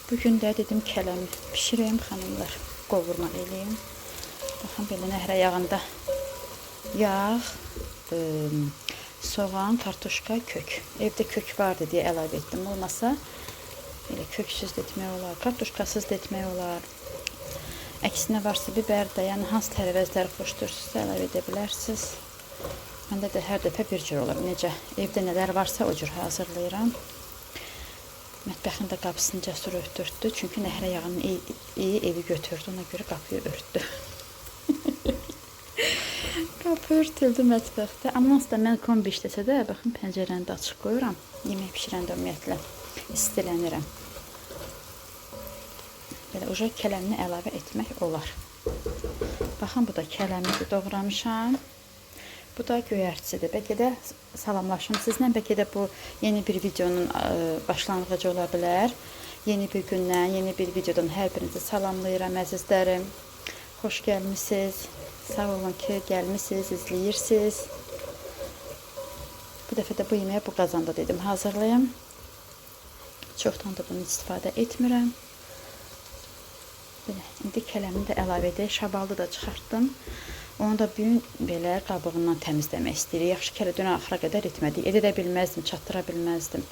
Bugün də dedim kələmi pişireyim xanımlar, qovurma eləyim. Baxın belə nəhrə yağında yağ, soğan, kartoşka, kök. Evdə kök vardı deyə əlavə etdim. Olmasa elə köksüz də etmək olar, kartoşkasız da etmək olar. Əksinə varsa biber də, yəni hansı tərəvəzləri xoşdursunuzsa əlavə edə bilərsiniz. Məndə də hər dəfə bir cür olur. Necə evdə nələr varsa o cür hazırlayıram. Mətbəxin də qapısını Cəsur örtdürtdü. Çünki nəhrə yağının iyi evi götürdü. Ona görə qapıyı örtdü. Qapı örtüldü mətbəxdə. Amma onsuz da mən kombi işləsə də, baxın pəncərəni də açıq qoyuram. Yemək pişirəndə ümumiyyətlə istilənirəm. Belə uca kələmini əlavə etmək olar. Baxın, bu da kələmini doğramışam. Bu da göyərtisidir. Bəlkə də salamlaşım sizlə. Bəlkə də bu yeni bir videonun başlanğıcı ola bilər. Yeni bir gündən, yeni bir videodan hər birinizi salamlayıram əzizlərim. Xoş gəlmisiniz. Sağ olun ki, gəlmisiniz, izləyirsiniz. Bu dəfə də bu yeməyi bu qazanda dedim hazırlayım. Çoxdan da bunu istifadə etmirəm. Belə, indi kələmini də əlavə edək. Şabaldı da çıxartdım. Onu da bu gün belə qabığından təmizləmək istəyirik. Yaxşı ki, hələ dünən axıra qədər etmədik. Edə də bilməzdim, çatdıra bilməzdim.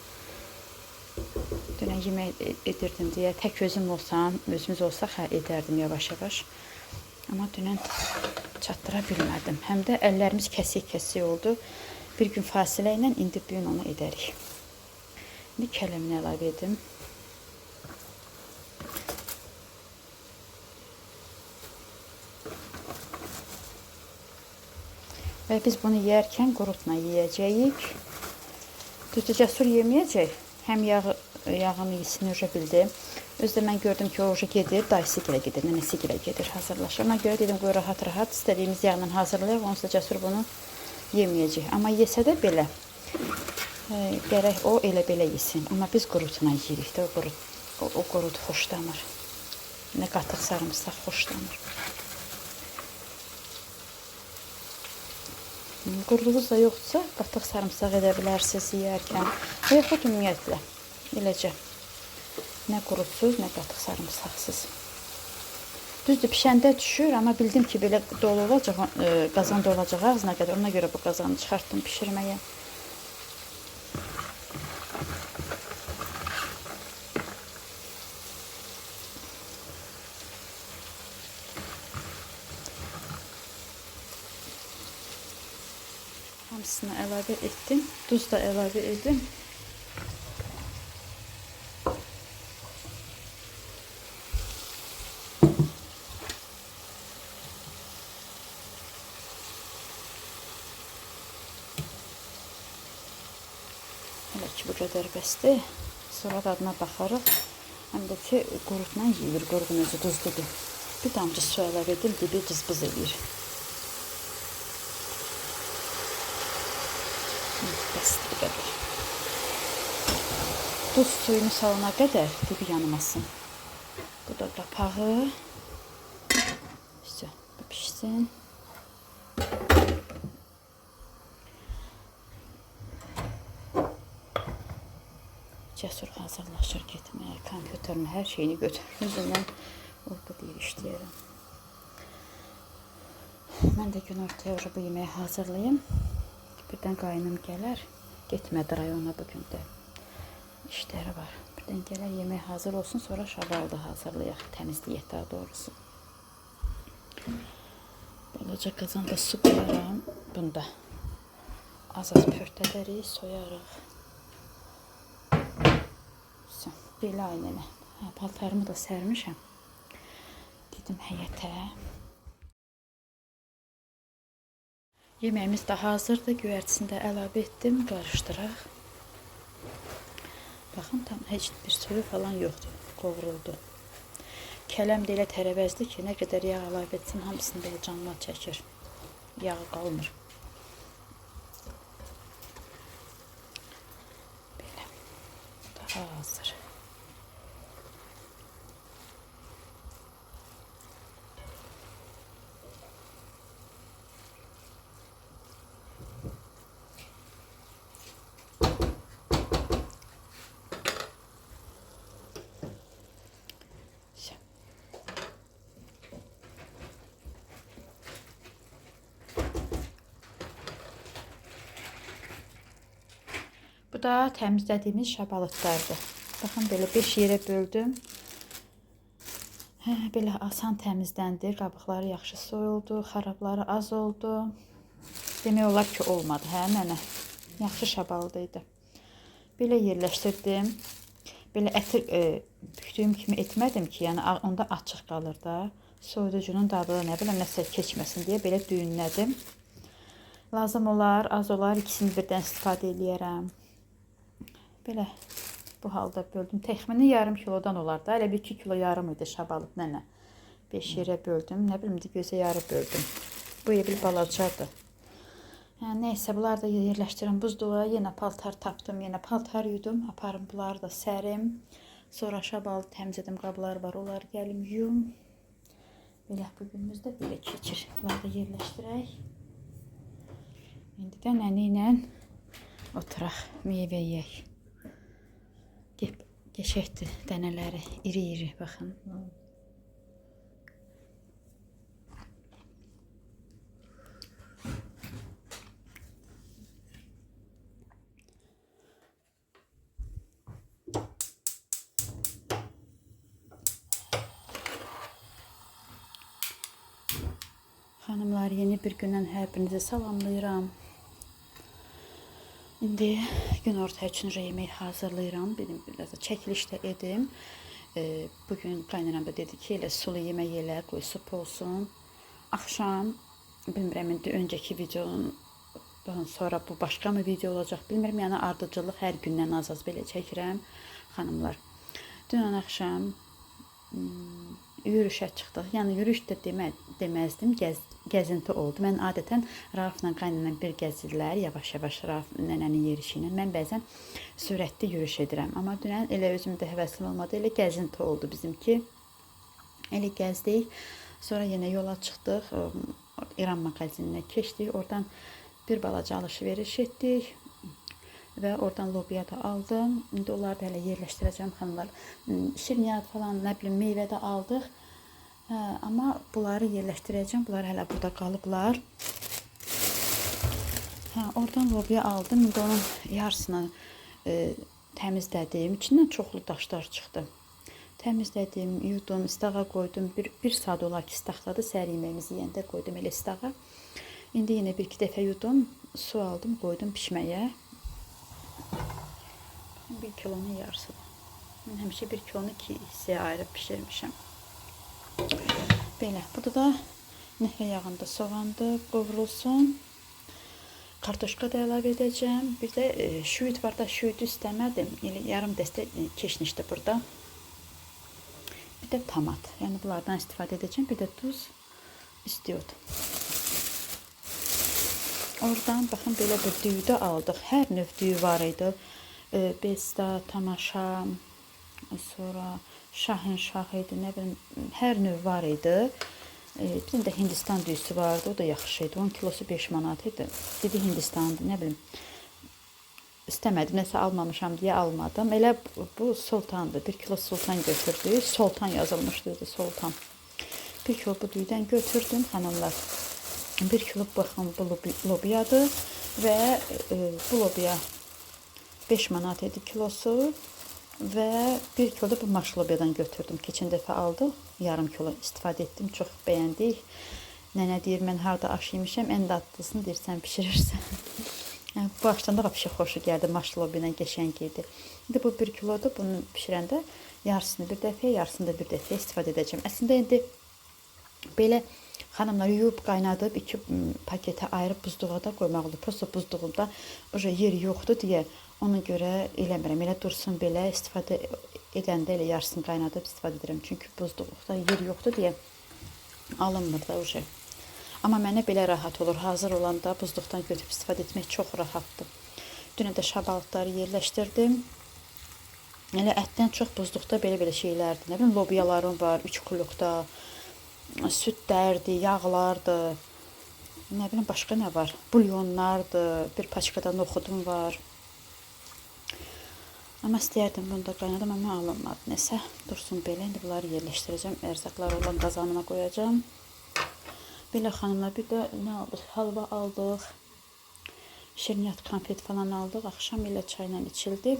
Dünən yemək edirdim deyə tək özüm olsam, özümüz olsaq, hə, edərdim yavaş-yavaş. Amma dünən çatdıra bilmədim. Həm də əllərimiz kəsik-kəsik oldu. Bir gün fasilə ilə indi bu gün onu edərik. İndi kələmini əlavə edim. Və biz bunu yeyərkən qurutla yeyəcəyik. Düzdür, Cəsur yeməyəcək. Həm yağın iyisini uca bildi. Özü də mən gördüm ki, o uca gedir, dayısı gilə gedir, nənəsi gilə gedir, hazırlaşır. Ona görə dedim, qoy rahat-rahat istədiyimiz yağla hazırlayaq. Onsuz da Cəsur bunu yeməyəcək. Amma yesə də belə, gərək o elə belə yesin. Amma biz qurutla yeyirik də, o qurut xoşlanır. Nə qatıq sarımsaq xoşlanır. Qurudunuz da yoxdursa, qatıq sarımsaq edə bilərsiniz yeyərkən. Və yaxud ümumiyyətlə, eləcə nə qurutsuz, nə qatıq sarımsaqsız. Düzdür, pişəndə düşür, amma bildim ki, belə dolu olacaq, qazan dolacaq ağzına qədər. Ona görə bu qazanı çıxartdım pişirməyə. Hamısını əlavə etdim. Duz da əlavə edim. Hələ ki, bu qədər bəsdir. Sonra dadına baxarıq. Həm də ki, qurutla yeyilir. Qurudun özü duzludur. Bir damcı su əlavə edim, dibi cızbız eləyir. Bəsdir bu qədər. Duz suyunu salana qədər dibi yanmasın. Bu da qapağı. İşte, bu pişsin. Cəsur hazırlaşır getməyə. Kompüterin hər şeyini götürür. Özündən orada deyir, işləyərəm. Mən də günortaya bu yeməyi hazırlayayım. Birdən qayınım gələr. Getmədi rayona bugün də. İşləri var. Birdən gələr, yemək hazır olsun, sonra şabalı da hazırlayaq, təmizləyək daha doğrusu. Balaca qazanda su qoyaram. Bunda az-az pörtədərik, soyarıq. Belə aynənə. Hə, paltarımı da sərmişəm. Dedim həyətə. Yeməyimiz də hazırdır. Göyərtisini də əlavə etdim. Qarışdıraq. Baxın, tam heç bir suyu falan yoxdur. Qovruldu. Kələm də elə tərəvəzdir ki, nə qədər yağ əlavə etsin, hamısını belə canına çəkir. Yağı qalmır. Belə. Bu da hazır. Bu da təmizlədiyimiz şabalıdlardır. Baxın, belə 5 yerə böldüm. Hə, belə asan təmizləndi. Qabıqları yaxşı soyuldu, xarabları az oldu. Demək olar ki, olmadı, hə nənə. Yaxşı şabalıd idi. Belə yerləşdirdim. Belə əti bükdüyüm kimi etmədim ki, yəni onda açıq qalır da. Soyuducunun dadı, nə bilim, nəsə keçməsin deyə belə düyünlədim. Lazım olar, az olar, ikisini birdən istifadə eləyərəm. Belə bu halda böldüm. Təxmini yarım kilodan olar da. Elə bir 2 kilo yarım idi şabalıd nənə. 5 yerə böldüm. Nə bilim, gözə yarı böldüm. Bu bir balacadır. Hə, neysə, bunları da yerləşdirim buzluğa. Yenə paltar tapdım, yenə paltar yudum. Aparım bunları da sərim. Sonra şabalıd təmizlədim, qablar var, onları gəlim yuyum. Belə bugünümüz də belə keçir. Bunları da yerləşdirək. İndi də nənə ilə oturaq, meyvə yeyək. Qəşəngdir dənələri, iri-iri baxın. Xanımlar, yeni bir gündən hər birinizi salamlayıram. İndi gün orta üçün yemək hazırlayıram. Benim biraz da çəkiliş də edim. Bugün qaynanam da dedi ki, elə sulu yemək elə, qoy sup olsun. Axşam, bilmirəm indi öncəki videonun sonra bu başqa mı video olacaq, bilmirəm. Yəni ardıcıllıq hər gündən az-az belə çəkirəm xanımlar. Dünən axşam yürüşə çıxdıq. Yəni yürüyüş də deməzdim, gəzinti oldu. Mən adətən Raufla qaynanam bir gəzirlər, yavaş-yavaş Rauf nənənin yerişi ilə. Mən bəzən sürətli yürüyüş edirəm. Amma dünən elə özümdə həvəsim olmadı, elə gəzinti oldu bizimki. Elə gəzdik. Sonra yenə yola çıxdıq. İran mağazininə keçdik. Oradan bir balaca alış-veriş etdik. Və oradan lobiya da aldım. İndi onları da hələ yerləşdirəcəm xanımlar. Şirniyyat falan, nə bilim, meyvə də aldıq. Hə, amma bunları yerləşdirəcəm. Bunlar hələ burada qalıblar. Hə, oradan lobiya aldım. İndi onun yarısını təmizlədim. İçindən çoxlu daşlar çıxdı. Təmizlədim, yudum, istağa qoydum. Bir saat olar ki, istaqdadır. Səhər yeməyimizi yeyəndə qoydum elə istağa. İndi yenə bir-iki dəfə yudum. Su aldım, qoydum pişməyə. 1 kilonun yarısıdır. Mən həmişə 1 kilonu 2 hissəyə ayırıb pişirmişəm. Belə, burada da nəhvə yağında soğandır, qovrulsun. Kartoşka da əlavə edəcəm. Bir də şüyüd var da, şüyüdü istəmədim. Elə yarım dəstə keşnişdir burada. Bir də tomat. Yəni bunlardan istifadə edəcəm. Bir də duz, istiot. Oradan baxın belə bir düyü də aldıq. Hər növ düyü var idi. Besta, tamaşa, sonra şahın-şah idi, nə bilim, hər növ var idi. Bizim də Hindistan düyüsü vardı, o da yaxşı idi. 10 kilosu 5 manat idi. Dedi Hindistandır, nə bilim. İstəmədim, nəsə almamışam deyə almadım. Elə bu sultandır. 1 kilo sultan götürdük. Sultan yazılmışdı, sultan. 1 kilo bu düyüdən götürdüm, xanımlar. 1 kilo baxın bu lobiyadır və bu lobiya 5 manat idi kilosu və 1 kilo da bu maş lobiyadan götürdüm. Keçən dəfə aldıq, yarım kilo istifadə etdim, çox bəyəndik. Nənə deyir, mən harada aş yemişəm, ən dadlısını deyir, sən pişirirsən. Bu aşdan da vəbşə xoşu gəldi, maş lobiya ilə qəşəng idi. İndi bu 1 kilodur, bunu pişirəndə yarısını bir dəfəyə, yarısını da bir dəfəyə istifadə edəcəm. Əslində indi belə xanımlar yuyub, qaynadıb 2 paketə ayırıb buzluğa da qoymaq olur. Prosta buzluğumda yer yoxdur deyə ona görə eləmirəm. Elə dursun belə, istifadə edəndə elə yarısını qaynadıb istifadə edirəm. Çünki buzluqda yer yoxdur deyə alınmır da uje. Amma mənə belə rahat olur. Hazır olanda buzluqdan götürüb istifadə etmək çox rahatdır. Dünən də şabalıdları yerləşdirdim. Elə ətdən çox buzluqda belə-belə şeylərdir. Nə bilim, lobiyalarım var, 3 kullukda. Südlərdir, yağlardır, nə bilim başqa nə var, bulyonlardır, bir paçkada noxudum var. Amma istəyərdim bunu da qaynadım, amma alınmadı. Nəsə, dursun belə, indi bunları yerləşdirəcəm, ərzaqlar olan qazanıma qoyacağam. Belə xanımlar, bir də nə aldıq? Halva aldıq. Şirniyyat, konfet falan aldıq. Axşam elə çayla içildi.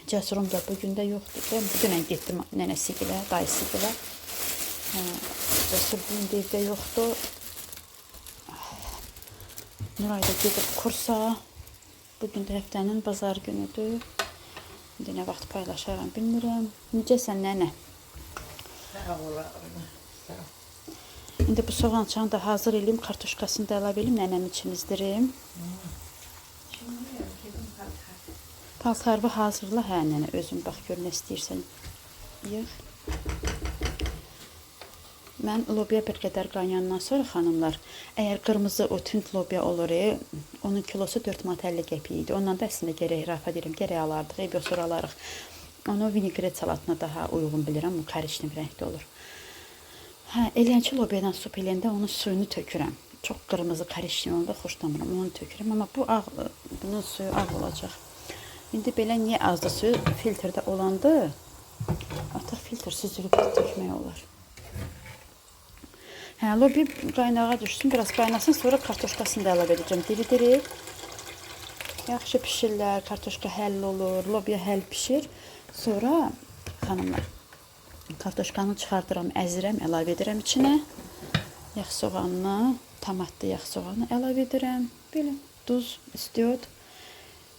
Cəsurum da bu gün də yoxdur. Ben bu dünən getdim nənəsi gilə, dayısı gilə. Cəsur bu gün də evdə yoxdur. Nuray da gedib kursa. Bugün də həftənin bazar günüdür. İndi nə vaxt paylaşaram bilmirəm. Necəsən nənə? Sağ ol. Sağ ol. İndi bu soğançanı da hazır eləyim, kartoşkasını da əlavə eləyim, nənəm üçün izdirim. Paltarı hazırla, hə nənə, özün bax gör nə istəyirsən yığ. Mən lobya bir qədər qaynayandan sonra xanımlar, əgər qırmızı o tünd lobya olur, onun kilosu 4 manat 50 qəpik idi. Ondan da əslində gərək, Rafa deyirəm, gərək alardıq, ev yox sonra alarıq. Onu vinegret salatına daha uyğun bilirəm, bu karışlı rəngdə olur. Hə, elənçi lobyadan sup eləyəndə onun suyunu tökürəm. Çox qırmızı karışlı olanda xoşlamıram, onu tökürəm. Amma bu ağ, bunun suyu ağ olacaq. İndi belə niyə azdır suyu? Filtrdə olandı, artıq filtr süzülüb tökmək olar. Hə, lobya qaynağa düşsün, biraz qaynasın, sonra kartoşkasını da əlavə edəcəm. Diri-diri. Yaxşı pişirlər, kartoşka həll olur, lobya həll pişir. Sonra xanımlar, kartoşkanı çıxardıram, əzirəm, əlavə edirəm içinə. Yağ soğanını, tomatlı yağ soğanı əlavə edirəm. Belə duz, istiot.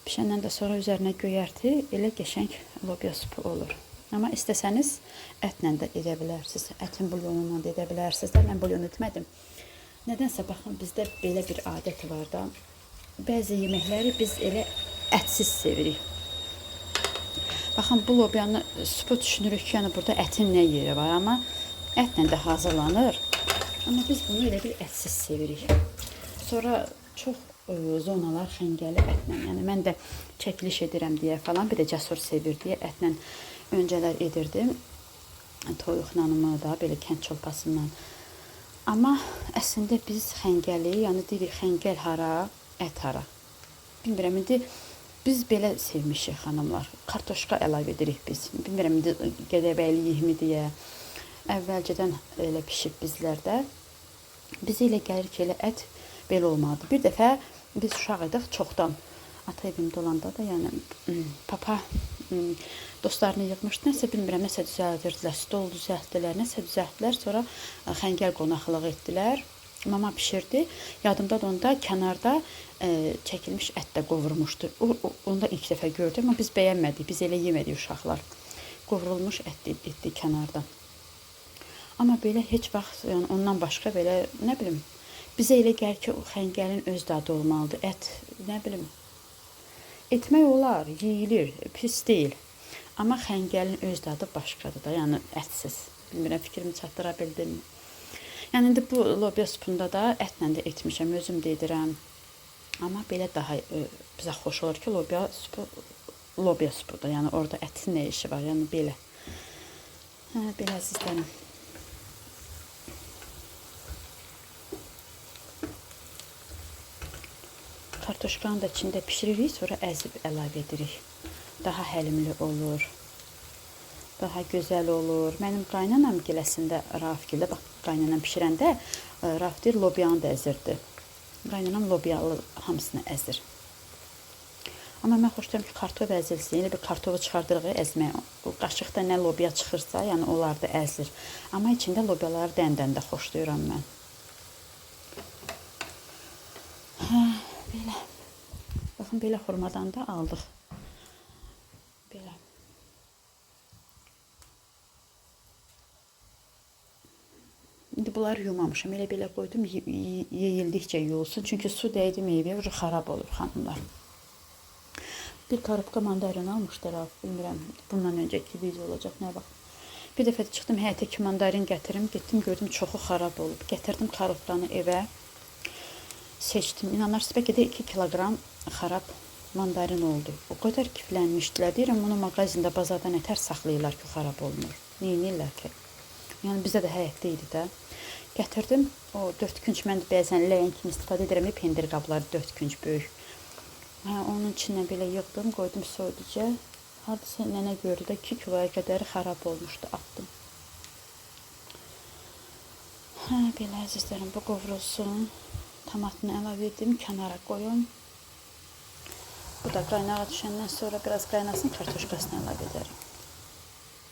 Pişəndən də sonra üzərinə göyərti, elə qəşəng lobya supu olur. Amma istəsəniz ətlə də edə bilərsiniz. Ətin bulyonundan da edə bilərsiniz də. Mən bulyon etmədim. Nədənsə baxın, bizdə belə bir adət var da. Bəzi yeməkləri biz elə ətsiz sevirik. Baxın, bu lobyanı supu düşünürük ki, yəni burada ətin nə yeri var, amma ətlə də hazırlanır. Amma biz bunu elə bir ətsiz sevirik. Sonra çox zonalar xəngəli ətlə, yəni mən də çəkiliş edirəm deyə falan, bir də Cəsur sevir deyə ətlə öncələr edirdim. Toyuqla da, belə kənd çolpasından. Amma əslində biz xəngəli, yəni deyirik xəngəl hara, ət hara. Bilmirəm, indi biz belə sevmişik xanımlar. Kartoşka əlavə edirik biz. Bilmirəm, indi Gədəbəyliyikmi deyə. Əvvəlcədən elə pişib bizlərdə. Bizə elə gəlir ki, elə ət belə olmalıdır. Bir dəfə biz uşaq idik çoxdan. Ata evimdə olanda da, yəni papa dostlarını yığmışdı. Nəsə bilmirəm, nəsə düzəldirdilər, stol düzəltdilər, nəsə düzəltdilər. Sonra xəngəl qonaqlığı etdilər. Mama pişirdi. Yadımda da onda kənarda çəkilmiş ət də qovurmuşdu. Onu da ilk dəfə gördüm, amma biz bəyənmədik. Biz elə yemədik uşaqlar. Qovrulmuş ət etdi kənarda. Amma belə heç vaxt, yəni ondan başqa belə, nə bilim, bizə elə gəlir ki, o xəngəlin öz dadı olmalıdır. Ət, nə bilim, etmək olar, yeyilir, pis deyil. Amma xəngəlin öz dadı başqadır da, yəni ətsiz. Bilmirəm, fikrimi çatdıra bildim. Yəni indi bu lobya supunda da ətlə də etmişəm, özüm də edirəm. Amma belə daha bizə xoş olur ki, lobya supu lobya supudur. Yəni orada ətin nə işi var, yəni belə. Hə, belə əzizlərim. Kartoşkanı da içində pişiririk, sonra əzib əlavə edirik. Daha həlimli olur, daha gözəl olur. Mənim qaynanam giləsində Rauf gilə, bax qaynanam pişirəndə Rauf deyir, lobyanı da əzirdi. Qaynanam lobyalı hamısını əzir. Amma mən xoşlayıram ki, kartof əzilsin. Elə bir kartofu çıxardırıq əzməyə. O qaşıqda nə lobya çıxırsa, yəni onlar da əzilir. Amma içində lobyaları dən-dən də xoşlayıram mən. Hə, belə. Baxın, belə xurmadan da aldıq. Belə. İndi bunları yumamışam. Elə belə qoydum, yeyildikcə yuyulsun. Çünki su dəydi meyvəyə, xarab olur xanımlar. Bir karobka mandarin almışdı Rauf, bilmirəm, bundan öncəki video olacaq, nə vaxt. Bir dəfə də çıxdım həyətə ki, mandarin gətirim, getdim, gördüm, çoxu xarab olub. Gətirdim karobkanı evə, seçdim. İnanırsınız, bəlkə də 2 kiloqram xarab mandarin oldu. O qədər kiflənmişdilər. Deyirəm, bunu mağazində, bazarda nətər saxlayırlar ki, xarab olmur. Neynirlər ki? Yəni, bizdə də həyətdə idi də. Gətirdim, o 4 künc, mən də bəzən ləyən kimi istifadə edirəm, pendir qabları 4 künc böyük. Hə, onun içinə belə yığdım, qoydum soyuducuya. Hardasa nənə gördü də 2 kiloya qədəri xarab olmuşdu, atdım. Hə, belə əzizlərim, bu qovrulsun. Tomatını əlavə edim, kənara qoyum. Bu da qaynağa düşəndən sonra biraz qaynasın, kartoşkasını əlavə edərəm.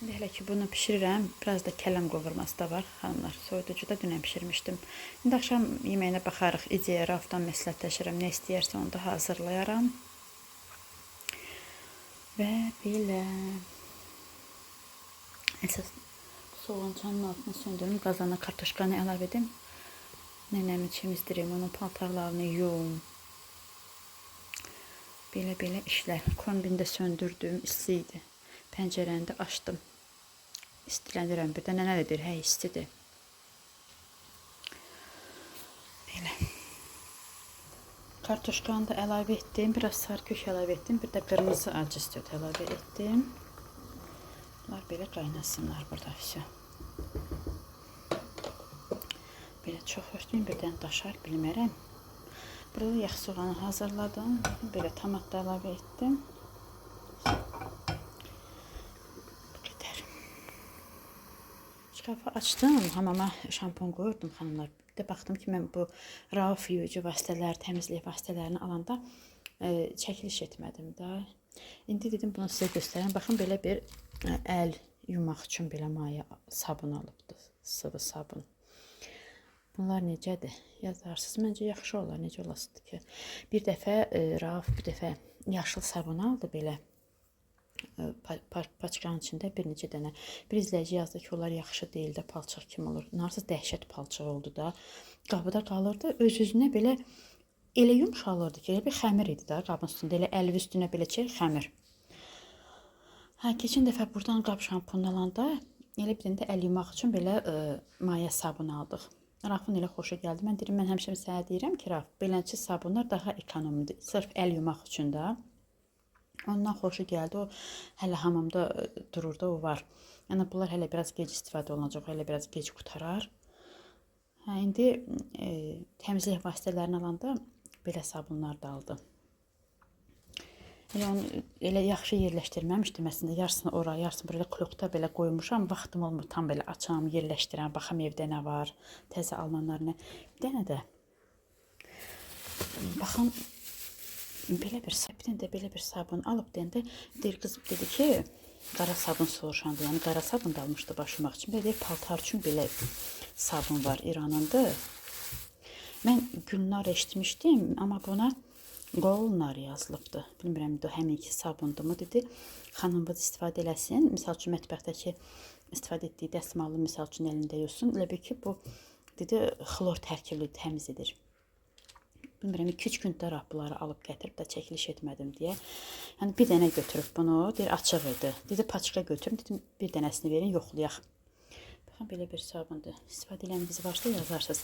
İndi hələ ki bunu bişirirəm. Biraz da kələm qovurması da var xanımlar. Soyuducuda dünən bişirmişdim. İndi axşam yeməyinə baxarıq. İdeya Raufdan məsləhətləşirəm. Nə istəyərsə onu da hazırlayaram. Və belə. Əsas soğançanın altını söndürüm. Qazana kartoşkanı əlavə edim. Nənəmi çimizdirim, onun paltarlarını yuyum. Belə-belə işlər. Kombini də söndürdüm, isti idi. Pəncərəni də açdım. İstilənirəm. Bir də nənə də deyir, hə istidir. Belə. Kartoşkanı da əlavə etdim. Biraz sarı kök əlavə etdim. Bir də qırmızı acı istiot əlavə etdim. Bunlar belə qaynasınlar burada. Vəsə. Belə çox örtməyim, birdən daşar, bilmərəm. Burada yax soğanı hazırladım. Belə tomat da əlavə etdim. Bu qədər. Şkafı açdım, hamama şampun qoyurdum xanımlar. Bir də baxdım ki, mən bu Rauf yuyucu vasitələr, təmizlik vasitələrini alanda çəkiliş etmədim də. İndi dedim bunu sizə göstərim. Baxın belə bir əl yumaq üçün belə maye sabun alıbdı, sıvı sabun. Bunlar necədir? Yazarsınız. Məncə yaxşı olar. Necə olasıdır ki? Bir dəfə Rauf bir dəfə yaşıl sabun aldı belə. Paçkanın içində bir neçə dənə. Bir izləyici yazdı ki, onlar yaxşı deyil də, palçıq kimi olur. Narsız dəhşət palçığı oldu da. Qabıda qalırdı. Öz-özünə belə elə yumşalırdı ki, elə bir xəmir idi da qabın üstündə. Elə əli üstünə belə çək xəmir. Hə, keçən dəfə buradan qab şampunu alanda elə bir dənə də əl yumaq üçün belə maye sabunu aldıq. Rafın elə xoşu gəldi. Mən deyirəm, mən həmişə sənə deyirəm ki, Raf, beləncə sabunlar daha ekonomikdir. Sırf əl yumaq üçün də. Ondan xoşu gəldi. O hələ hamamda durur da, o var. Yəni bunlar hələ biraz gec istifadə olunacaq, hələ biraz gec qutarar. Hə, indi təmizlik vasitələrini alanda belə sabunlar da aldım. Elə onu elə yaxşı yerləşdirməmişdim əslində. Yarısını ora, yarısını buraya klokda belə qoymuşam. Vaxtım olmur tam belə açam, yerləşdirəm, baxam evdə nə var, təzə alınanlar nə. Bir dənə də baxın belə bir dənə də belə bir sabun alıb deyəndə deyir qız dedi ki, qara sabun soruşandı. Yəni qara sabun da almışdı baş yumaq üçün. Belə deyir, paltar üçün belə sabun var İranındır. Mən Gülnar eşitmişdim, amma buna Qolnar yazılıbdı. Bilmirəm, həminki sabundurmu dedi. Xanımımız istifadə eləsin. Misal üçün, mətbəxdəki istifadə etdiyi dəsmalı misal üçün əlində yusun. Elə bil ki, bu dedi, xlor tərkibli təmiz edir. Bilmirəm, 2-3 gündə bunları alıb gətirib də çəkiliş etmədim deyə. Yəni, bir dənə götürüb bunu, deyir, açıq idi. Dedi, paçka götürüm. Dedim, bir dənəsini verin, yoxlayaq. Baxın, belə bir sabundur. İstifadə eləyəniniz varsa yazarsınız.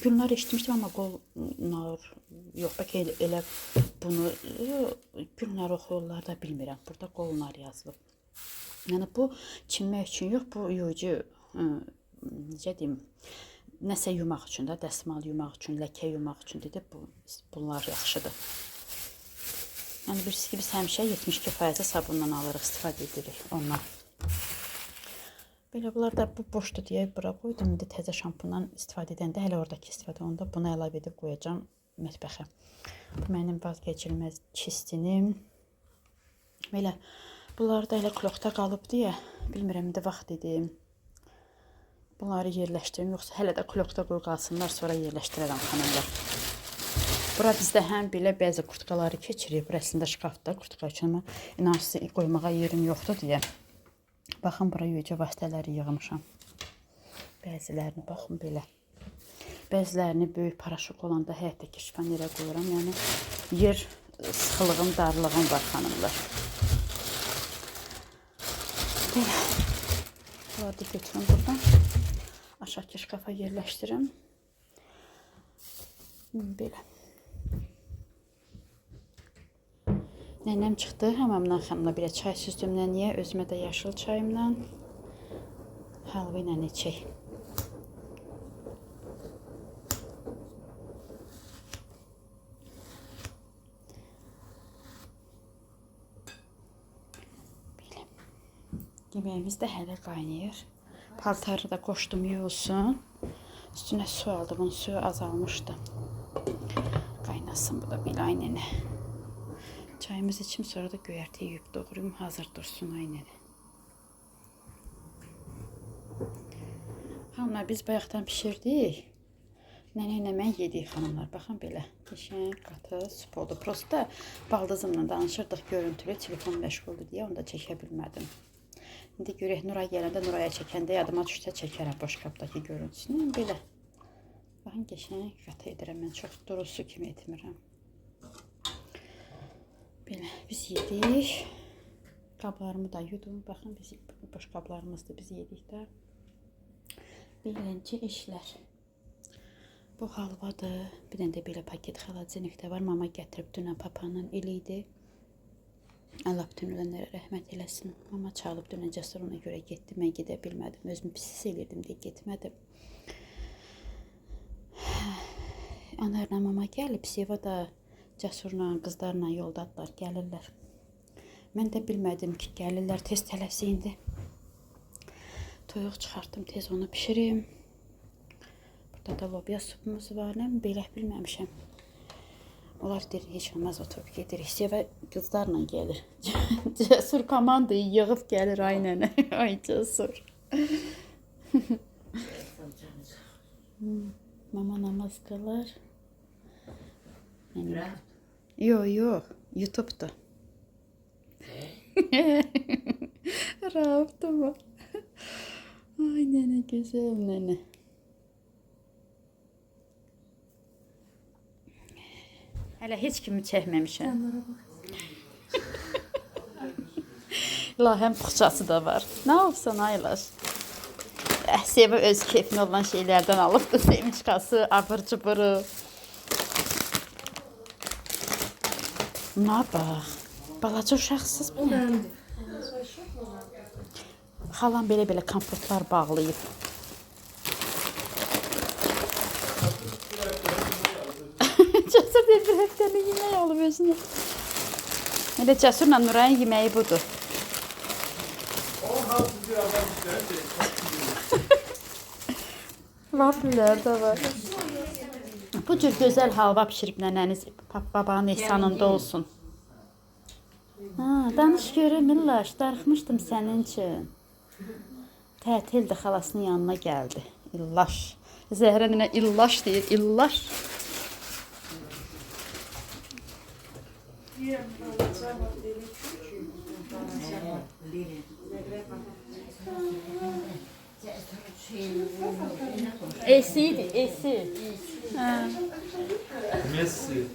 Gülnar eşitmişdim, amma qolnar yox. Bəlkə elə bunu Gülnar oxuyurlar da bilmirəm. Burada qolnar yazılıb. Yəni, bu çimmək üçün yox, bu yuyucu, necə deyim, nəsə yumaq üçün də, dəsmal yumaq üçün, ləkə yumaq üçün dedi, bunlar yaxşıdır. Yəni, bilirsiniz ki, biz həmişə 72% sabundan alırıq, istifadə edirik ondan. Belə bunlar da bu boşdur deyə bura qoydum. İndi təzə şampundan istifadə edəndə, hələ oradakı istifadə onda bunu əlavə edib qoyacağam mətbəxə. Bu mənim vazgeçilməz çistinim. Belə bunlar da elə klokda qalıb deyə bilmirəm, indi vaxt edim. Bunları yerləşdirim, yoxsa hələ də klokda qoy qalsınlar, sonra yerləşdirərəm xanımlar. Bura bizdə həm belə bəzi kurtkaları keçirik. Bura əslində şkafda kurtka üçün, amma inansız qoymağa yerim yoxdur deyə. Baxın, bura yuyucu vasitələri yığmışam. Bəzilərini baxın belə. Bəzilərini böyük paraşok olanda həyətdəki şifanerə qoyuram. Yəni, yer sıxılığım, darlığım var xanımlar. Belə. Bunları da götürüm buradan. Aşağıki şkafa yerləşdirim. Belə. Nənəm çıxdı hamamdan xanımla belə çay süzdüm nənəyə, özümə də yaşıl çayımla halva ilə içək. Belə. Yeməyimiz də hələ qaynayır. Paltarı da qoşdum yuyulsun. Üstünə su aldım, onun suyu azalmışdı. Qaynasın bu da belə, ay nənə. Çayımızı içim, sonra da göyərti yuyub doğrayım. Hazır dursun, ay nənə. Xanımlar, biz bayaqdan pişirdik. Nənə ilə mən yedik xanımlar. Baxın belə. Qəşəng qatı sup oldu. Prosta baldızımla danışırdıq görüntülü. Telefon məşğuldur deyə onu da çəkə bilmədim. İndi görək Nuray gələndə, Nuraya çəkəndə yadıma düşsə çəkərəm boşqabdakı görüntüsünü. Belə. Baxın qəşəng qatı edirəm. Mən çox duru su kimi etmirəm. Belə biz yedik. Qablarımı da yudum. Baxın biz boş qablarımızdı biz yedik də. Beləncə işlər. Bu halvadır. Bir dənə də belə paket xaladenikdə var. Mama gətirib dünən papanın eli idi. Allah bütün ölənlərə rəhmət eləsin. Mama çalıb dünən Cəsur ona görə getdi. Mən gedə bilmədim. Özümü pis hiss elirdim deyə getmədim. Anarla mama gəlib. Seva da Cəsurla, qızlarla yoldadırlar, gəlirlər. Mən də bilmədim ki, gəlirlər. Tez tələsi indi. Toyuq çıxartdım, tez onu pişirim. Burada da lobya supumuz var. Nə belə bilməmişəm. Onlar deyir, heç olmaz oturub gedirik. Seva qızlarla gəlir. Cəsur komandayı yığıb gəlir ay nənə. Ay Cəsur. Mama namaz qılır. Yox, yox. YouTube'da. Rahatdı mı? Ay nənə, gözəl nənə. Hələ heç kimi çəkməmişəm. İlahəm puxçası da var. Nə olsun Aylaş? Seva öz keyfinə olan şeylərdən alıbdı. Semçkası, abır cıbırı. Buna bax. Balaca uşaqsız bu nə? Xalam belə-belə kompotlar bağlayıb. Cəsur deyir, bir həftəlik yemək alıb özünə. Elə Cəsurla Nurayın yeməyi budur. Vaflilər də var. Bu cür gözəl halva pişirib nənəniz babanın ehsanında olsun. Ha, danış görüm İllaş, darıxmışdım sənin üçün. Tətildir, xalasının yanına gəldi. İllaş. Zəhrə nənə İllaş deyir, İllaş. Esi idi, esi. Messi.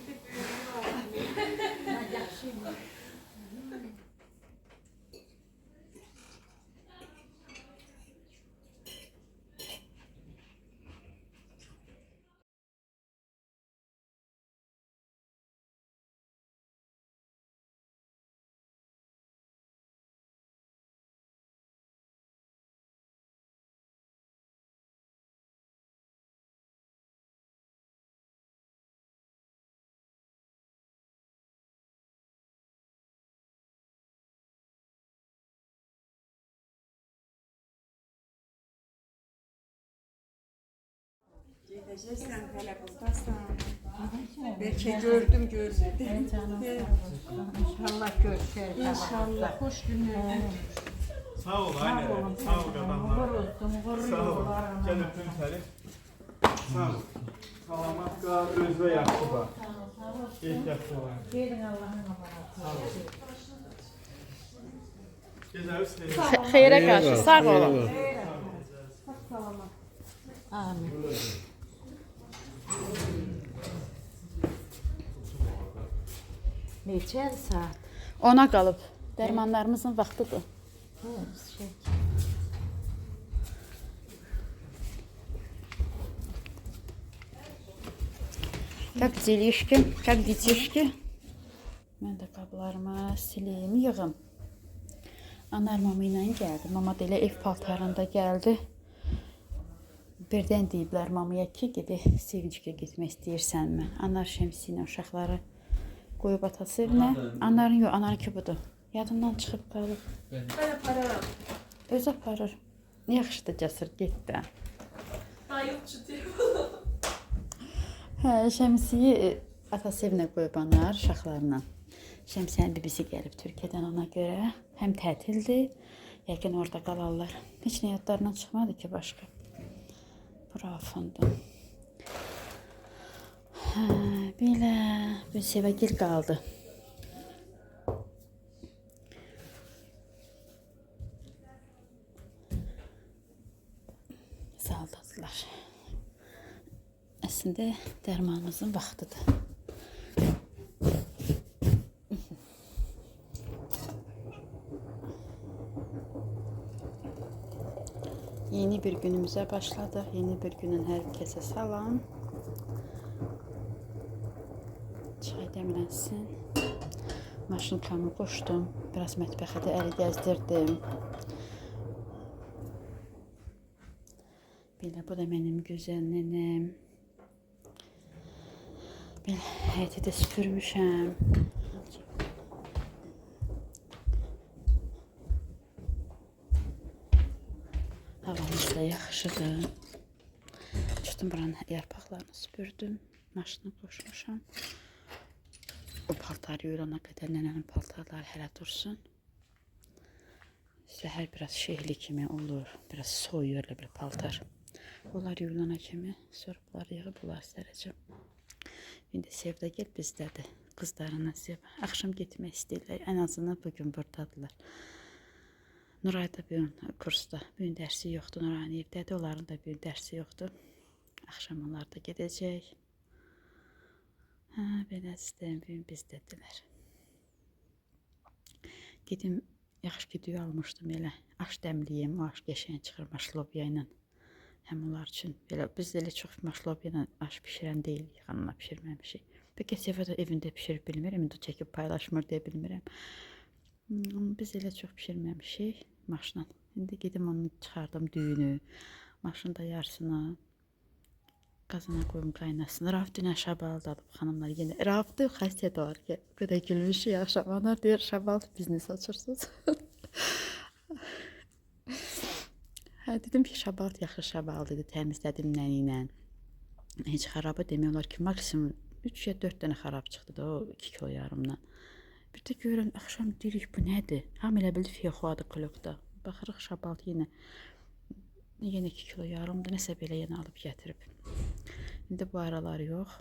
Gedəcəksən, hələ buradasan. Bəlkə gördüm, görmədim. İnşallah görüşərik. İnşallah, xoş günlərdə. Sağ ol anne. Sağ ol adamlar. Sağ ol. Gel öpüm seni. Sağ ol. Salamat qal, özünə yaxşı bax. Ehtiyatlı ol. Gedin Allahın amanatı. Sağ ol. Gecəniz xeyir. Xeyrə qarşı, sağ olun. Amin. Neçə saat? Ona qalıb. Dərmanlarımızın vaxtıdır. Şey. Как делишки, как детишки? Mən də qablarımı silim, yığım. Anar mama ilə gəldi. Mama da elə ev paltarında gəldi. Birdən deyiblər mamaya ki, gedək Sevincə getmək istəyirsənmi? Anar Şəmsi ilə uşaqları qoyub atası evinə. Anarın yox, anarınki budur. Yadından çıxıb qalıb. Mən apararam. Özü aparır. Yaxşıdır Cəsur, get də. Ayıpçı telefonu. Hə, Şəmsiyi atası evinə qoyub anar uşaqlarla. Şəmsənin bibisi gəlib Türkiyədən ona görə. Həm tətildir, yəqin orada qalarlar. Heç nə yadlarından çıxmadı ki başqa. Bu Rauf'undur. Hə, belə. Bu Sevagil qaldı. Saldadılar. Əslində dərmanımızın vaxtıdır. Yeni bir günümüze başladık. Yeni bir günün herkese salam. Çay demlənsin. Maşınkamı qoşdum. Biraz mətbəxə də əli gəzdirdim. Belə, bu da mənim gözəl nənəm. Belə, həyəti də süpürmüşəm. Havamız da yaxşıdır. Çıxdım buranın yarpaqlarını süpürdüm. Maşını qoşmuşam. O paltarı yuyulana qədər nənənin paltarları hələ dursun. Səhər biraz şehli kimi olur. Biraz soyuyor elə bir paltar. Onlar yuyulana kimi sonra bunları yığıb bunları sərəcəm. İndi Sevdagil bizdədir. Qızlarına Seva. Axşam getmək istəyirlər. Ən azından bugün buradadılar. Nuray da bugün kursda. Bugün dərsi yoxdur. Nurayın evdədir. Onların da bugün dərsi yoxdur. Axşam onlar da gedəcək. Hə, belə istəyim. Bugün bizdədirlər. Gedim, yaxşı ki, düyü almışdım elə. Aş dəmliyim. O aş qəşəng çıxır maşlobya ilə. Həm onlar üçün belə biz elə çox maşlobya ilə aş bişirən deyilik, xanımla bişirməmişik. Bəlkə Seva da evində bişirib bilmirəm, indi çəkib paylaşmır deyə bilmirəm. Biz elə çox bişirməmişik maşla. İndi gedim onu çıxardım düyünü. Maşın da yarısını qazana qoyum qaynasın. Rauf dünən şabal da alıb xanımlar yenə. Rauf da xəstə var ki, o qədər gülmüşük axşam. Onlar deyir şabal biznes açırsınız. Hə, dedim ki, şabal yaxşı şabal dedi, təmizlədim nəni ilə. Heç xarabı demək olar ki, maksimum 3 ya 4 dənə xarab çıxdı da o 2 kilo yarımdan. Bir də görürəm, axşam deyirik bu nədir? Hamı elə bildi fiyexuadır klokda. Baxırıq şabal yenə 2 kilo yarımdır, nəsə belə yenə alıb gətirib. İndi bu aralar yox.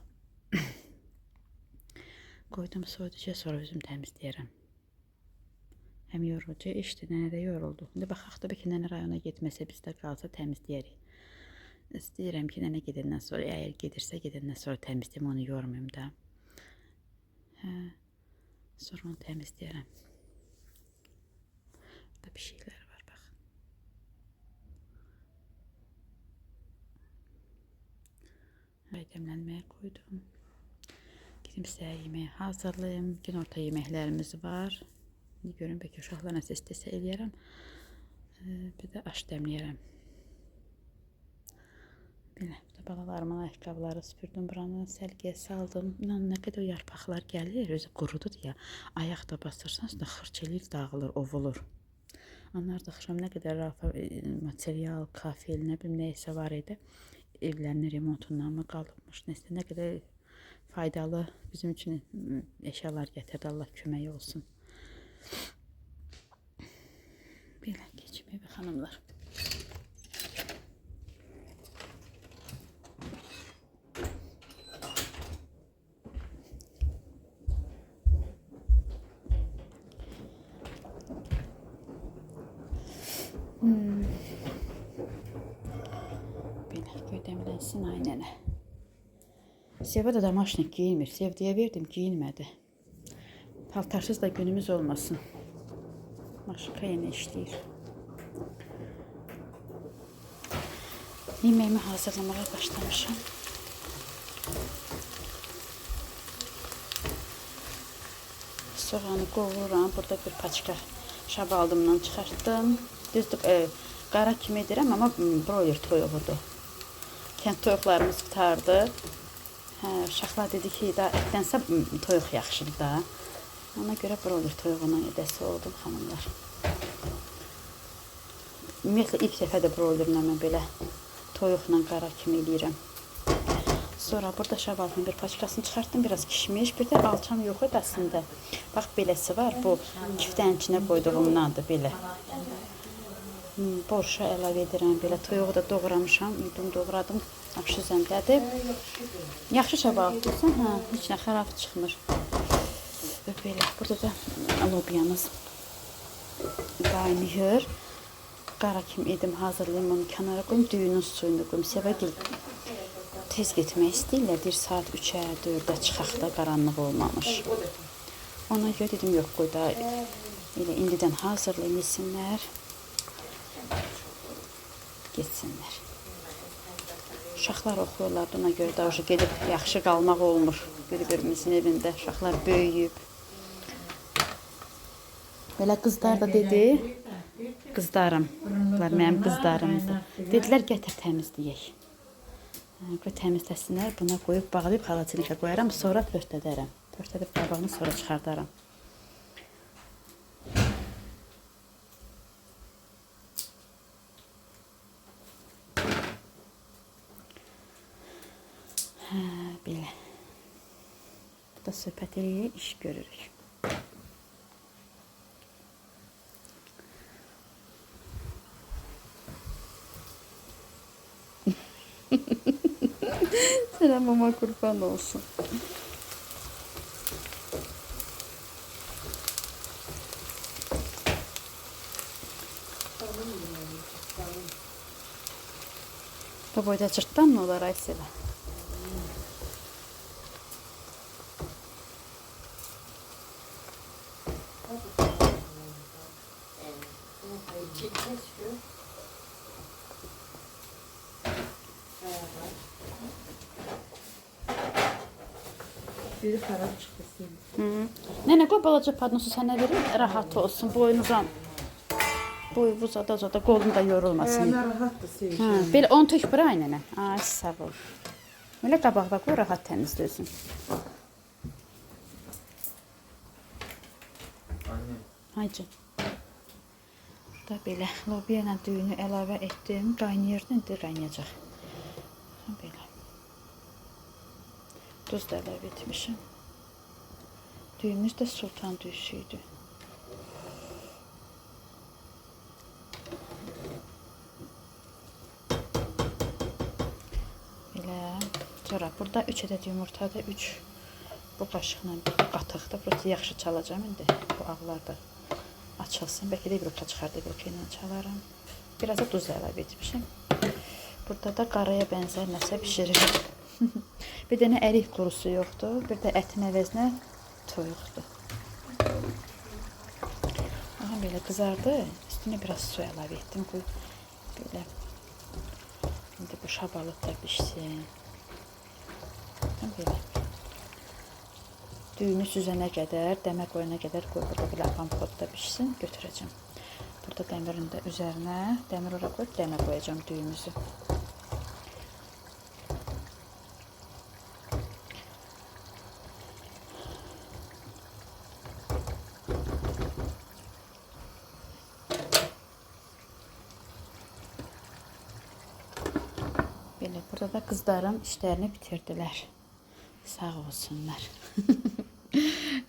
Qoydum soyuducuya, sonra özüm təmizləyərəm. Həm yorucu işdir, nənə də yoruldu. İndi baxaq da bəlkə nənə rayona getməsə bizdə qalsa təmizləyərik. İstəyirəm ki, nənə gedəndən sonra, əgər gedirsə gedəndən sonra təmizləyim, onu yormayım da. Hə, sonra onu təmizləyərəm. Burada bir şeylər var, baxın. Çay dəmlənməyə qoydum. Gedim səhər yeməyi hazırlayım. Günorta yeməklərimiz var. İndi görüm, bəlkə uşaqlar nəsə istəsə eləyərəm. Bir də aş dəmləyərəm. Belə, bu da balalarımın ayaqqabıları süpürdüm buranı, səliqəyə saldım. İnan, nə qədər o yarpaqlar gəlir, özü qurudur ya. Ayaq da basırsan, üstünə xırç eləyir, dağılır, ovulur. Onlar da axşam nə qədər rafa, material, kafel, nə bilim, nə isə var idi. Evlərinin remontundan mı qalıbmış, nəsə, nə qədər faydalı bizim üçün əşyalar gətirdi. Allah köməyi olsun. Belə keçim evə xanımlar. Belə göydəmlənsin ay nənə. Seva da damaşnik giyinmir. Sevdiyə verdim, giyinmədi. Paltarsız da günümüz olmasın. Maşınka yenə işləyir. Yeməyimi hazırlamağa başlamışam. Soğanı qovururam. Burada bir paçka şabaldımdan çıxartdım. Düzdür, qara kimi edirəm, amma broiler toyuğudur. Kənd toyuqlarımız qurtardı. Hə, uşaqlar dedi ki, da ətdənsə toyuq yaxşıdır da. Ona görə broiler toyuğuna edəsi oldum xanımlar. Ümumiyyətlə ilk dəfə də broilerlə mən belə toyuqla qara kimi eləyirəm. Sonra burada şabalının bir paçkasını çıxartdım, biraz kişmiş. Bir də alçam yox idi əslində. Bax beləsi var. Bu kiftənin içinə qoyduğumdandır belə. Borşa əlavə edirəm. Belə toyuğu da doğramışam, yudum doğradım. Yaxşı zəndədir. Yaxşı şabalıdırsan, hə, heç nə xarab çıxmır. Və belə, burada da lobyanız qaynayır. Qara kim edim, hazırlayım onu kənara qoyum, düyünün suyunu qoyum. Səbəgil tez getmək istəyirlər. Deyir, saat 3-ə, 4-ə çıxaq da qaranlıq olmamış. Ona görə dedim, yox, qoy da elə indidən hazırlayım, yesinlər, getsinlər. Uşaqlar oxuyurlar, ona görə də uşaq gedib yaxşı qalmaq olmur bir-birimizin evində. Uşaqlar böyüyüb. Belə qızlar da dedi, qızlarım, bunlar mənim qızlarımdır. Dedilər, gətir təmizləyək. Qoy təmizləsinlər, buna qoyub bağlayıb xalaçilikə qoyaram, sonra pörtədərəm. Pörtədib qabağını sonra çıxardaram. Hə, belə. Burada söhbət eləyirik, iş görürük. Sənə mama qurban olsun. Bu boyda cırtdan mı olar Aysela? Biri xarab çıxdı senin. Nənə, qoy balaca padnosu sənə verim, rahat olsun. Boyun uzan. Boyu uzada uzada, qolun da yorulmasın. Narahatdır Sevgi. Hə, belə onu tök bura ay nənə. Ay, sağ ol. Belə qabaqda qoy, rahat təmizlə özün. Anne. Hayca. Burada belə lobiya ilə düyünü əlavə etdim. Qaynayırdı, indi qaynayacaq. Belə. Duz da əlavə etmişim. Düyümüz də sultan düyüsü idi. Belə. Sonra burada 3 ədəd yumurtadır. 3 bu qaşıqla qatıqdır. Burası yaxşı çalacağım indi. Bu ağlar da açılsın. Bəlkə də vilka çıxardı, vilka ilə çalaram. Biraz da duz əlavə etmişim. Burada da qaraya bənzər nəsə bişirirəm. Bir dənə ərik qurusu yoxdur. Bir də ətin əvəzinə toyuqdur. Aha, belə qızardı. Üstünə biraz su əlavə etdim. Qoy belə. İndi bu şabalıq da bişsin. Belə. Düyünü süzənə qədər, dəmə qoyana qədər qoy burada belə apampodda bişsin, götürəcəm. Burada dəmirin də üzərinə, dəmir ora qoyub dəmə qoyacağam düyümüzü. Belə, burada da qızlarım işlərini bitirdilər. Sağ olsunlar.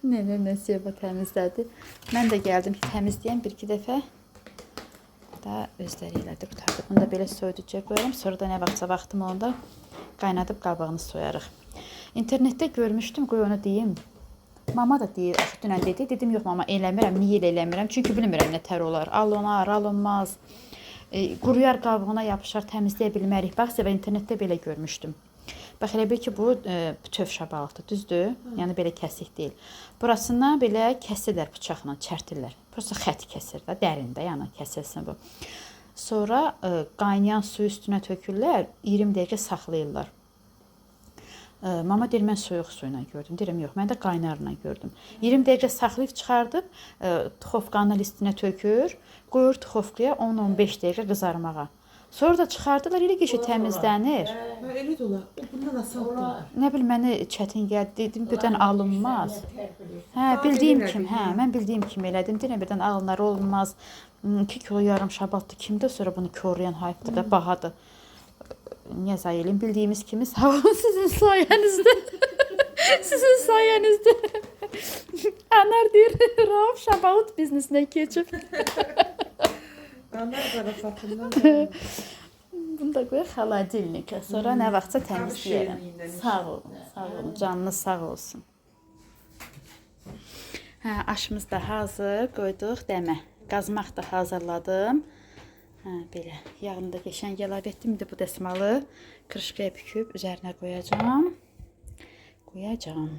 Nənə Seva təmizlədi. Mən də gəldim ki, təmizləyəm bir-iki dəfə. Da özləri elədi, qurtardı. Bunu da belə soyuducuya qoyuram. Sonra da nə vaxtsa vaxtım olanda qaynadıb qabağını soyarıq. İnternetdə görmüşdüm, qoy onu deyim. Mama da deyir, axı dünən dedi. Dedim, yox mama, eləmirəm. Niyə elə eləmirəm? Çünki bilmirəm nə tər olar. Alınar, alınmaz. Quruyar qabığına yapışar, təmizləyə bilmərik. Bax, Seva, internetdə belə görmüşdüm. Bax, elə bil ki, bu bütöv şabalıqdır, düzdür? Yəni, belə kəsik deyil. Burasından belə kəsirlər bıçaqla, çərtirlər. Burası xət kəsir də, dərində, yəni kəsilsin bu. Sonra qaynayan suyu üstünə tökürlər, 20 dəqiqə saxlayırlar. Mama deyir, mən soyuq suyla gördüm. Deyirəm, yox, mən də qaynarla gördüm. 20 dəqiqə saxlayıb çıxardıb, duxovkanın listinə tökür, qoyur duxovkaya 10-15 dəqiqə qızarmağa. Sonra da çıxardırlar, elə ki, təmizlənir. Hə, elə də olar. O bundan asandır. Nə bilim, mənə çətin gəldi. Dedim, birdən alınmaz. Hə, bildiyim kimi, hə, mən bildiyim kimi elədim. Deyirəm, birdən alınar, olmaz. 2 kilo yarım şabatdır. Kimdə sonra bunu korlayan hayfdır da, bahadır. Niyə zayə eləyim? Bildiyimiz kimi sağ olun sizin sayənizdə. Sizin sayənizdə. Anar deyir, Rauf şabalıt biznesinə keçib. Anar zarafatından. Bunu da qoyaq xaladilnikə. Sonra nə vaxtsa təmizləyərəm. şirinliyindən Sağ olun, sağ olun. Canınız sağ olsun. Hə, aşımız da hazır. Qoyduq dəmə. Qazmaq da hazırladım. Hə, belə. Yağını da qəşəng əlavə etdim. İndi bu dəsmalı kırışqaya büküb üzərinə qoyacağam. Qoyacağam.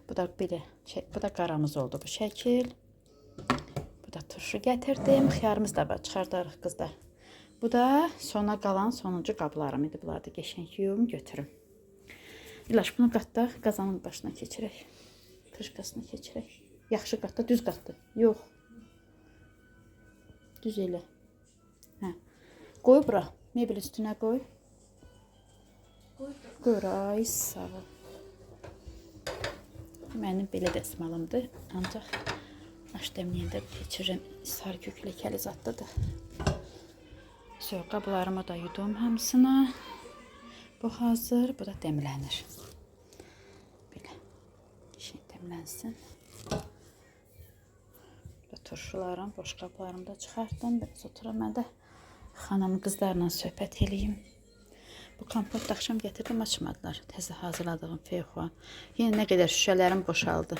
Bu da belə, bu da qaramız oldu bu şəkil. Bu da turşu gətirdim. Xiyarımız da var, çıxardarıq qızlar. Bu da sona qalan sonuncu qablarım idi. Bunları da qəşəng yuyum, götürüm. İlaç bunu qatda qazanın başına keçirək. Kırışqasına keçirək. Yaxşı qatda, düz qatda. Yox. Düz elə. Hə. Qoy bura. Mebel üstünə qoy. Qoy ora. Ay, sağ ol. Mənim belə dəsmalımdır. Ancaq aş dəmləyəndə keçirirəm. Sarı kök ləkəli zadlıdır. Söz qablarımı da yudum hamısına. Bu hazır, bu da dəmlənir. Belə. Şey dəmlənsin. Bu da turşularım, boş qablarımı da çıxartdım. Biraz oturam mən də xanım qızlarla söhbət eləyim. Bu kompot da axşam gətirdim, açmadılar. Təzə hazırladığım feyxua. Yenə nə qədər şüşələrim boşaldı.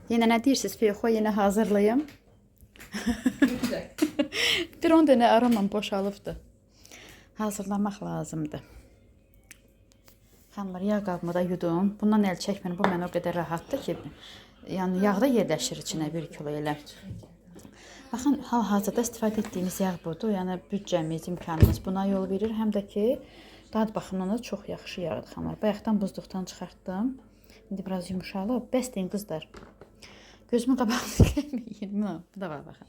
Yenə nə deyirsiniz? Feyxua yenə hazırlayım. Bir 10 dənə aromam boşalıbdı. Hazırlamaq lazımdır. Xanımlar, yağ qabımı da yudum. Bundan əl çəkmirəm. Bu mənə o qədər rahatdır ki, yəni yağ da yerləşir içinə 1 kilo elə. Baxın, hal-hazırda istifadə etdiyimiz yağ budur. Yəni büdcəmiz, imkanımız buna yol verir. Həm də ki, dad baxımından da çox yaxşı yağdır xanımlar. Bayaqdan buzluqdan çıxartdım. İndi biraz yumşalıb. Bəs deyin qızlar. Gözümün qabağını gəlməyin. Bu da var baxın.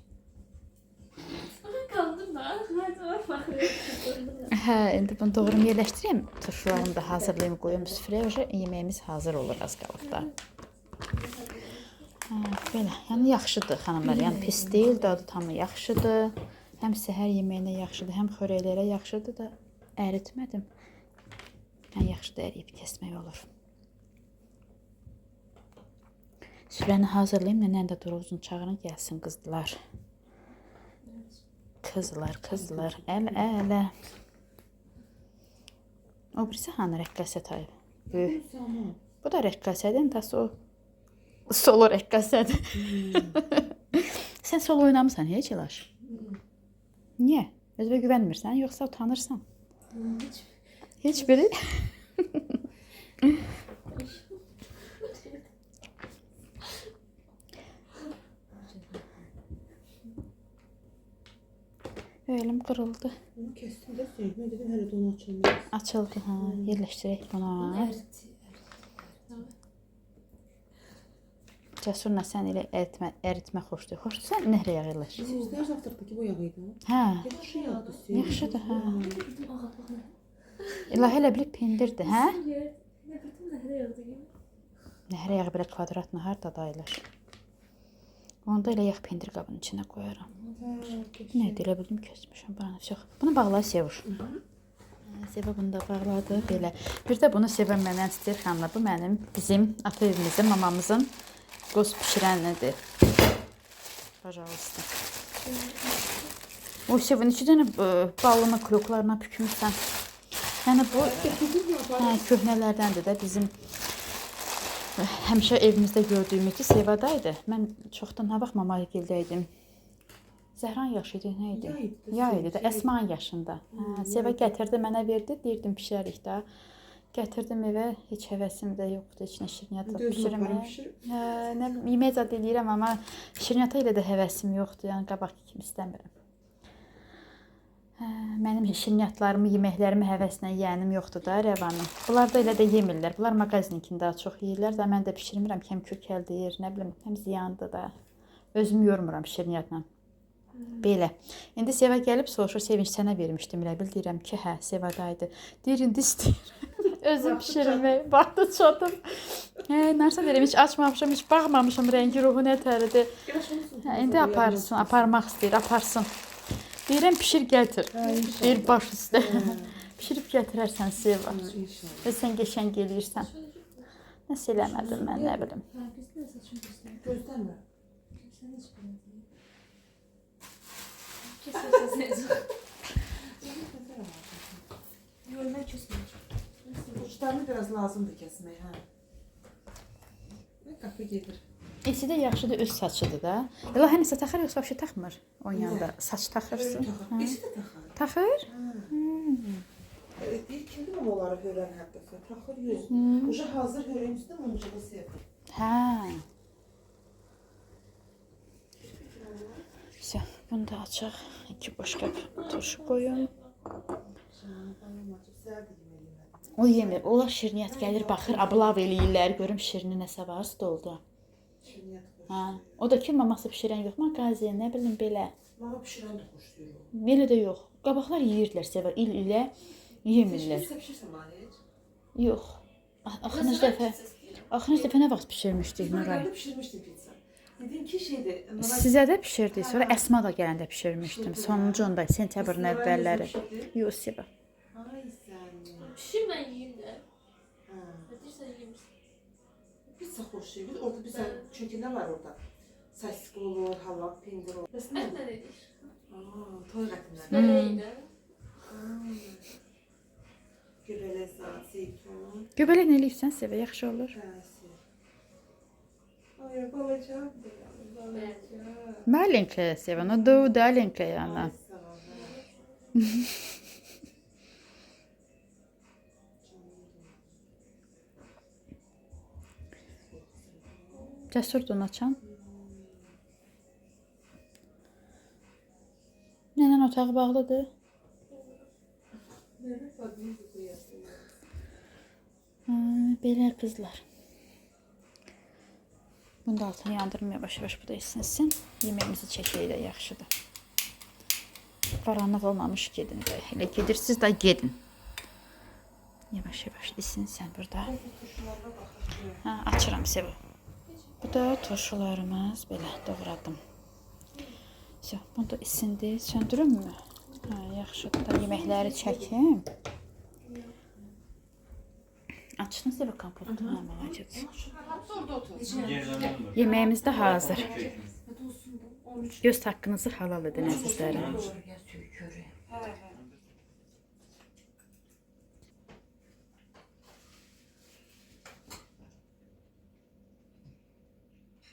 Kaldım da. Her zaman bakıyorum. Hə, indi bunu doğru yerləşdirim. Turşularımı da hazırlayım, qoyum süfrəyə. Uje yeməyimiz hazır olur az qalıb da. Hə, belə. Yəni yaxşıdır xanımlar. Yəni pis deyil, dadı tamı yaxşıdır. Həm səhər yeməyinə yaxşıdır, həm xörəklərə yaxşıdır da əritmədim. Yəni yaxşı da əriyib kəsmək olur. Süfrəni hazırlayım, nənən də duruzun çağırın, gəlsin qızlar. Qızlar, qızlar, əl ələ. O birisi hanı rəqqasə tayı? Böyük. Bu da rəqqasədir, tası o solo rəqqasədir. Sən solo oynamısan heç Elaş? Niyə? Özünə güvənmirsən, yoxsa utanırsan? Hiç. Heç biri? Elim qırıldı. Bunu kestim de sevdim. Dedim hele de onu açılmaz. Açıldı ha. Yerləşdirək buna. Evet. Cəsurla sən elə əritmə xoşdur. Xoşdursan nəhrə yağı eləş. Sizler zavtrakdaki bu yağıydı. Hə. Yaxşı yağdı. Sevdim. Yaxşıdır hə. Bildim ağappaq nə. İlahi elə bilib pendirdir, hə? Ne bildim nəhərə yağdı gibi. Nəhrə yağı belə kvadratla harda dayılır. Onda elə yağ pendir qabının içinə qoyaram. Nə idi, elə bildim kəsmişəm buranı. Çox. Bunu bağla Sevuş. Seva bunu da bağladı belə. Bir də bunu Seva məndən istəyir xanımlar. Bu mənim, bizim ata evimizdə mamamızın qoz bişirənidir. Пожалуйста. O Seva neçə dənə balını kloklarına bükmüsən? Yəni bu hə, köhnələrdəndir də bizim həmişə evimizdə gördüyümüz Sevadaydı. Mən çoxdan nə vaxt Mamayagildə idim. Zəhran yaşı idi, nə idi? Yay idi, Yay idi də, Sev. Əsmanın yaşında. Hə, Seva gətirdi, mənə verdi, deyirdim bişirərik də. Gətirdim evə, heç həvəsim də yoxdur, heç nə şirniyyat da bişirməyə. Hə, nə yemək zad eləyirəm, amma şirniyyata elə də həvəsim yoxdur, yəni qabaqki kimi istəmirəm. Hə, mənim şirniyyatlarımı, yeməklərimi həvəslə yeyənim yoxdur da Rəvanım. Bunlar da elə də yemirlər. Bunlar mağazininkini daha çox yeyirlər də mən də bişirmirəm ki, həm kökəl deyir, nə bilim, həm ziyandır da. Özümü yormuram şirniyyatla. Belə. İndi Seva gəlib soruşur, Sevinç sənə vermişdim elə bil deyirəm ki, hə, Sevadaydı. Deyir indi istəyirəm. Özüm bişirmək. Vaxtı çatıb. Hə, narsa deyirəm, heç açmamışam, heç baxmamışam rəngi, ruhu nə təridir. Hə, indi aparsın, aparmaq istəyir, aparsın. Deyirəm pişir gətir. Deyir baş üstə. Bişirib gətirərsən Seva. İnşallah. Və sən qəşəng eləyirsən. Nəsə eləmədim mən, nə bilim. Ha, güzel saçım güzel. Gözləmə. Sen hiç bilmedin. Kesersen Yok ben kesmeyeceğim. Uçlarını biraz lazımdır kəsmək, hə. Nə qapı gedir. Esi də yaxşıdır, öz saçıdır da. Elə həmişə taxır yoxsa vəbşə taxmır? Onun yanında saç taxırsın. Taxır. Esi də taxır. Taxır? Deyir, kimdir onları hörən hər dəfə? Taxır, yox. Uca hazır hörəyin üstünə muncuğu sevir. Hə. Vəsə, bunu da açaq. İki boş qab turşu qoyum. O yemir. Onlar şirniyyat gəlir, baxır, ablav eləyirlər. Görüm şirini nəsə var stolda. Şirniyyat xoşlayır. Hə. O da ki maması bişirən yox, maqazin, nə bilim belə. Mama bişirən də xoşlayır o. Belə də yox. Qabaqlar yeyirdilər Sevər, il ilə yemirlər. Pizza bişirsən mənə heç? Yox. Axırıncı dəfə nə vaxt bişirmişdik Nuray? Nuray bişirmişdim pizza. Dedim ki şeydir. Nuray Sizə də bişirdik. Sonra Əsma da gələndə bişirmişdim. Sonuncu onda sentyabrın əvvəlləri. Yox, Sevər. Ay sən. Pişir ben yiyeyim de. Hə. Getirsen yiyeyim. Pizza xoşlayır. Biz orada bir çünki nə var orada? Sosiska olur, halal pendir olur. Bəs nə? Et ne dedik? Aa, toyuq ətindən. Böreği de. Göbələk zat, zeytun. Göbələk nə eləyibsən Sevər, yaxşı olur. Həsi. Ay, balacam deyəm, balacam. Маленькая Сева, ну да удаленькая она. Ay, sağ ol. hə. Cəsur donaçan. Nənən otağı bağlıdır. Nənə fadını qoyasın. Hə, belə qızlar. Bunu da altını yandırım yavaş-yavaş bu da isinsin. Yeməyimizi çəkək də yaxşıdır. Qaranlıq olmamış gedin də. Elə gedirsiniz də gedin. Yavaş-yavaş isinsən burada. Hə, açıram Seva. Bu da turşularımız belə doğradım. Vəsə, bunu da isindi. Söndürümmü? Hə, yaxşıdır da yeməkləri çəkim. Açdın Seva kompotu. Hə, молодец. Yeməyimiz də hazır. Göz haqqınızı halal edin əzizlərim.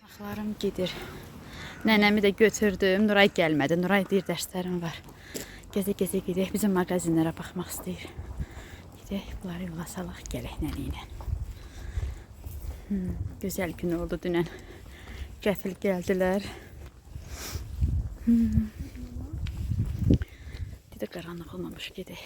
Axlarım gedir. Nənəmi də götürdüm. Nuray gəlmədi. Nuray deyir dərslərim var. Gəzə-gəzə gedək. Bizim mağazinlərə baxmaq istəyir. Gedək, bunları yola salaq, gələk nənə ilə. Gözəl gün oldu dünən. Qəfil gəldilər. Dedi qaranlıq olmamış gedək.